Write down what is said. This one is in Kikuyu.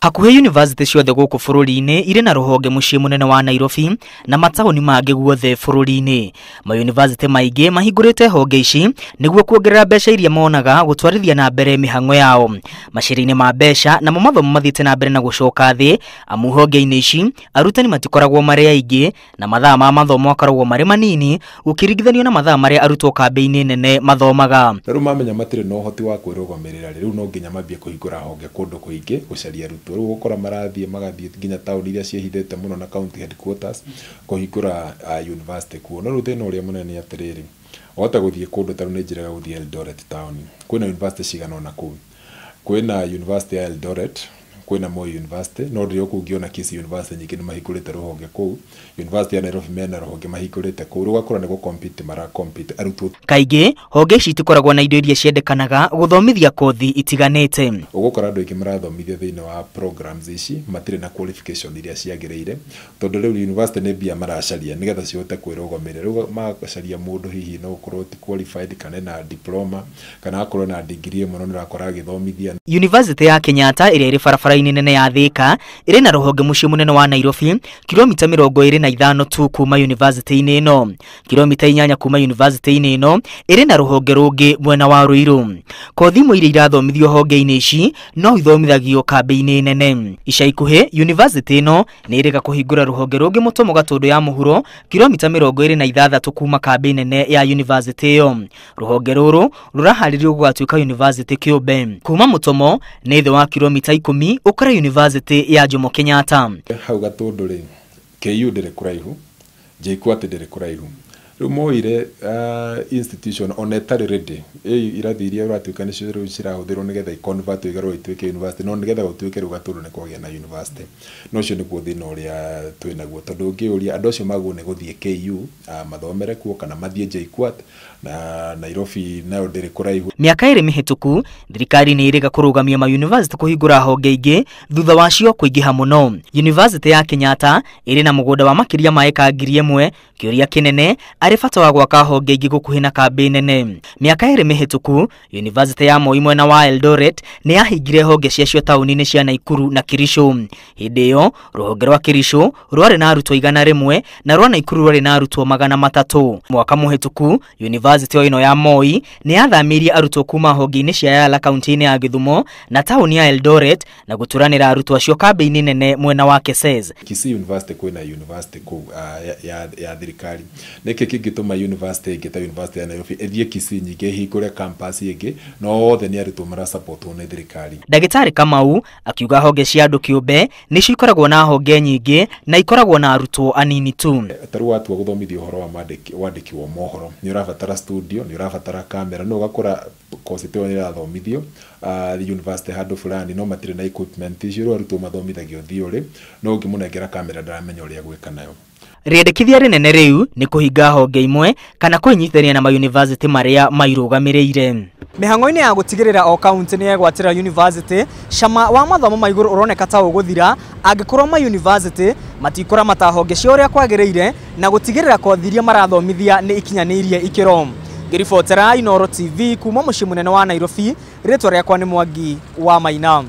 Hakuhĩ yunivasĩtĩ ciothe gũkũ bũrũri-inĩ irĩ na rũhonge mũciĩ mũnene wa Nairobi na mataũni mangĩ guothe bũrũri-inĩ. Mayunivasĩtĩ maingĩ mahingũrĩte honge ici nĩguo kuongerera mbeca iria monaga gũtwarithia na mbere mĩhang'o yao. Macira-inĩ ma mbeca namo mathomo mathiĩte na mbere na gũcoka thĩ amu honge-inĩ ici arutani matikoragwo marĩ aingĩ na mathaa ma mathomo makoragwo marĩ manini gũkĩringithanio na mathaa marĩa arutwo kambĩ-inĩ nene mathomaga. Rĩu mamenya matirĩ na ũhoti wa kwĩrũgamĩrĩra rĩu no nginya mambie kũhingũra honge kũndũ kũingĩ gũcaria arutwo. Rĩu ũgũkora marathiĩ magathiĩ nginya taũni iria ciĩhithĩte mũno na county headquarters kũhingũra university kuo. No rĩu thĩna ũrĩa mũnene nĩ atĩrĩrĩ, wahota gũthiĩ kũndũ ta rĩu nĩ njĩraga gũthiĩ Eldoret town, kwĩna university cigana ũna kũu. Kwĩna university ya Eldoret, kwĩna Moi University, no ndĩrĩ kũu ngĩona Kisii University nyingĩ nĩ mahingũrĩte rũhonge kũu. University ya Nairobi mena rũhonge mahingũrĩte kũu, rĩu ũgakora nĩ gũ compete mara compete arutwo. Kaingĩ honge ici itikoragwo na indo iria ciendekanaga gũthomithia kothi itiganĩte. Ũgũkora andũ aingĩ marathomithia thĩinĩ wa programs ici matirĩ na qualification iria ciagĩrĩire, tondũ rĩu university nĩ mbia maracaria nĩgetha cihote kwĩrũgamĩrĩra. Rĩu magacaria mũndũ hihi no ũkorwo ti qualified kana ena diploma kana akorwo na degree ĩmwe no nĩ ũrakora agĩthomithia. Yunivasĩtĩ ya Kenyatta ĩrĩa ĩrĩ barabara-inĩ nene ya Thika ĩrĩ na rũhonge mũciĩ mũnene wa Nairobi, kilomita 25 tu kuma yunivasĩtĩ-inĩ ĩno. Kilomita 8 kuma yunivasĩtĩ-inĩ ĩno ĩrĩ na rũhonge rũngĩ mwena wa Ruiru. Kothi imwe iria irathomithio honge-inĩ ici no ithomithagio kambĩ-inĩ nene. Ica ikuhĩ yunivasĩtĩ ĩno nĩ ĩrĩga kũhingũra rũhonge rũngĩ Mũtomo Gatũndũ ya mũhuro, kilomita 26 kuma kambĩ nene ya yunivasĩtĩ ĩyo. Rũhonge rũrũ rũraharĩrio gũgatuĩka yunivasĩtĩ kĩũmbe. Kuma Mũtomo nĩ thĩ wa kilomita 10 ũkore yunivasĩtĩ ya Jomo Kenyatta. Hau Gatũndũ rĩ, KU ndĩrĩ kũraihu, JKUAT ndĩrĩ kũraihu. Rĩu moire institution ona ĩtarĩ ready, ĩ irathi iria ũratuĩka nĩcio rĩu cirahũthĩrwo nĩgetha i-convert igarũrwo ituĩke university, no nĩgetha gũtuĩke rĩu Gatũndũ nĩ kwagĩa na university. No ũcio nĩguo thĩna ũrĩa twĩnaguo, tondũ ũngĩũria andũ acio magwo nĩ gũthiĩ KU mathomere kuo kana mathiĩ JKUAT na Nairobi nayo ndĩrĩ kũraihu. Mĩaka 2 mĩhĩtũku thirikari nĩ ĩrĩga kũrũgamia mayunivasĩtĩ kũhingũra honge ingĩ thutha wacio kũingĩha mũno. Yunivasĩtĩ ya Kenyatta ĩrĩ na mũgũnda wa makĩria ma eka 1000, kĩũria kĩnene arĩ bata wa gwaka honge ingĩ gũkuhĩ na kambĩ nene. Mĩaka 2 mĩhĩtũku yunivasĩtĩ ya Moi mwena wa Eldoret nĩ yahingire honge ciacio taũni-inĩ cia Naikuru na Kericho. Hĩndĩ ĩyo rũhonge rwa Kericho rwarĩ na arutwo 100 na rwa Naikuru rwarĩ na arutwo 300. Mwaka mũhĩtũku yunivasĩtĩ ĩno ya Moi nĩ yathamirie arutwo kuma honge-inĩ cia Yala kaunti-inĩ ya Gĩthumo na taũni ya Eldoret na gũturanĩra arutwo acio kambĩ-inĩ nene mwena wa Kesses. Kisii University kwĩna university kũu ya thirikari. Nĩkĩ kĩngĩtũma university ĩngĩ ta University ya Nairobi ĩthiĩ Kisii nyingĩ ĩhingũre campus ĩngĩ, no othe nĩ arutwo marasupportwo nĩ thirikari. Ndagĩtarĩ Kamau akiuga honge cia andũ kĩũmbe nĩcio ikoragwo na honge nyingĩ na ikoragwo na arutwo anini tu. Ta rĩu watua gũthomithia ũhoro wa wandĩki wa mohoro, nĩ ũrabatara studio, nĩ ũrabatara kamera, no ũgakora course ĩyo nĩ ĩrathomithio university handũ fulani no matirĩ na equipment icio, rĩu arutwo mathomithagio theory, no ũngĩmũnengera kamera ndaramenya ũrĩa gwĩka nayo. Rĩendekithia rĩnene rĩu nĩ kũhinga honge imwe kana kwĩnyitithania na mayunivasĩtĩ marĩa mairũgamĩrĩire. Mĩhang'o-inĩ ya gũtigĩrĩra o kaunti nĩ yegwatĩra yunivasĩtĩ, cama wa mathomo ma igũrũ ũroneka ta ũgũthira angĩkorwo mayunivasĩtĩ matikũramata honge cia ũrĩa kwagĩrĩire na gũtigĩrĩra kothi iria marathomithia nĩ ikinyanĩirie ikĩro. Ngĩribotera Inooro TV kuma mũciĩ mũnene wa Nairobi, rĩtwa rĩakwa nĩ Mwangi wa Maina.